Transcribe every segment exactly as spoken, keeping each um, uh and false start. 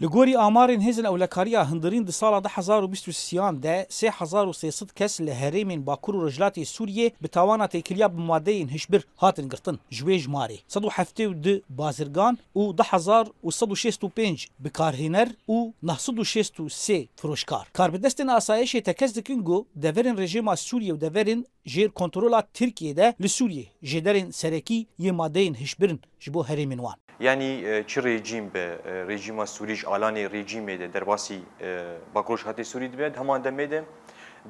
Li gorî amarên hêzên ewlekariya hundirîn di sala du hezar û bîst û sêyan de sê hezar û sê sed kes li herêmên Bakur û Rojhilatê Sûriyê bi tawana têkiliya bi madeyên hişbir hatin girtin. Ji wê jimarê sed û heftê û du bazirgan û du hezar û sed û şêst û pênc bikarhêner û neh sed û şêst û sê firoşkar karbidestên asayişê tekez dikin ku deverên rejîma Sûriyê û deverên jêr kontrola Tirkiyê de li Sûriyê jêderên serekî yê madeyên hişbir in ji bo herêmên wan. Yanî, e, çi rejîm be, e, rejîma Sûrî ji alanê rejîmê de derbasî, e, Bakur Rojhilatê Sûrî dibe, di heman demê de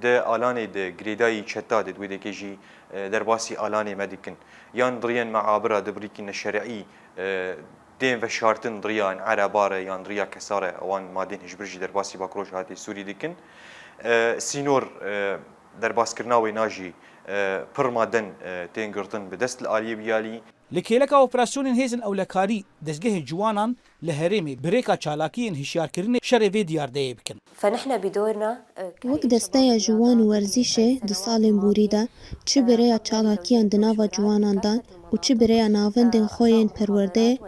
di alanê de girêdayî çeta de, di wê dekê jî, e, derbasî alanê me dikin. Yan di riyên meabira, di bi rîkî neşerî, e, tên veşartin di riya erebare yan di riya kesare, wan madên hişbir jî derbasî Bakur Rojhilatê Sûrî dikin. E, sînor, e, derbaskirina wêna jî, e, pir maden, e, tên girtin bi dest li aliyê biyalî. Li kêleka operasyonên hêzên ewlekarî dezgehê ciwanan li herêmê bi rêka çalakiyên hişyarkirinê şerê vê diyardeyê bikin. فنحن بدورنا، e, Wek desteya ciwan û werzîşê di salên borî de çi bi rêya çalakiyan di nava ciwanan dan û çi bi rêya navendên xwe yên perwerdeyê,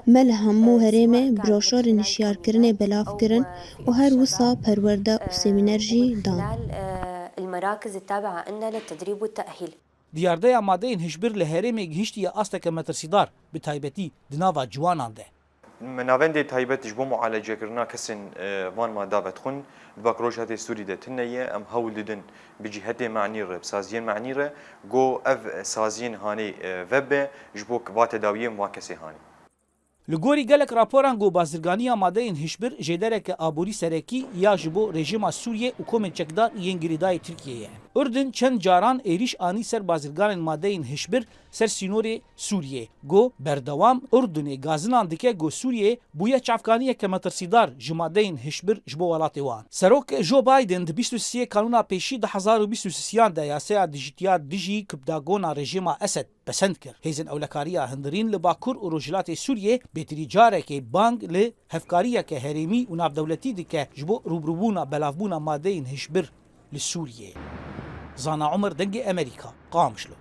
me li hemû herêmê broşorên hişyarkirinê belav kirin û her wisa perwerde û semîner jî dan. خلال، e, المراكز التابعة لنا للتدريب والتأهيل. Diyardeya madeyên hişbir li herêmê gihiştiye asteke metirsîdar, bi taybetî di nava ciwanan de. Me navendê taybet ji bo mualecekirina kesên, e, van made vedixwin di Bakur Rojhilatê Sûrî de tune ye. Em hewl didin bi cîhetê manî re, bi saziyên manî re, ku ev saziyên hanê, e, vebe ji bo va tedawiyê û va kesê hanê. Li gorî gelek raporan ku bazirganiya madeyên hişbir jêdereke aborî serekî ya ji bo rejîma Sûriyê û komên çekdar yên girêdayî Tirkiyê ye. Urdun çend caran êrîş anî ser bazirganên madeyên hişbir ser sînorê Sûriyê, ku berdewam Urdunê gazinan dike ku Sûriye bûye çavkaniyeke metirsîdar ji madeyên hişbir ji bo welatê wan. Serok Joe Biden di bîst û sê Kanûna Pêşî du hezar û bîst û sêyan de yasaya dijîtiya dijî kipdagona rejîma Esed pesend kir. Hêzên ewlekariya hundirîn li Bakur û Rojhilatê Sûriyê bêtirî carekê bang li hevkariyeke herêmî û navdewletî dike ji bo rûbirûbûna belavbûna madeyên hişbir li Sûriyê. Zana Omer, Dengê Emerîka, Qamişlo.